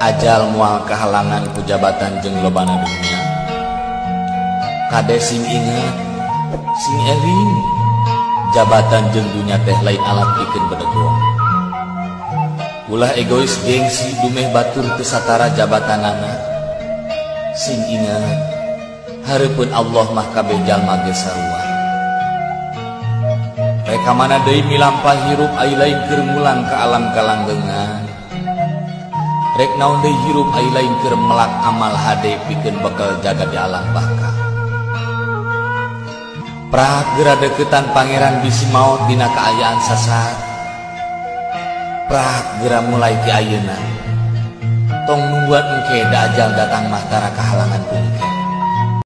Ajal moal kahalangan ku jabatan jeung lobana dunya. Kade sing inget, sing eling, jabatan jeung dunya teh lain alat pikeun bedegong. Ulah egois gengsi dumeh batur teu satara jabatanana. Sing inget, hareupeun Allah mah kabeh jalma ge sarua. Rek ka mana deui milampah hirup ai lain keur mulang ka alam kalanggengan. Rek naon deui hirup ai lain keur melak amal hade pikeun bekal jaga di alam baka. Prak geura deuketan pangeran bisi maot dina kaayaan sasar. Prak geura mulai ti ayeuna. Tong nungguan engke da ajal datang mah tara kahalangan ku engke.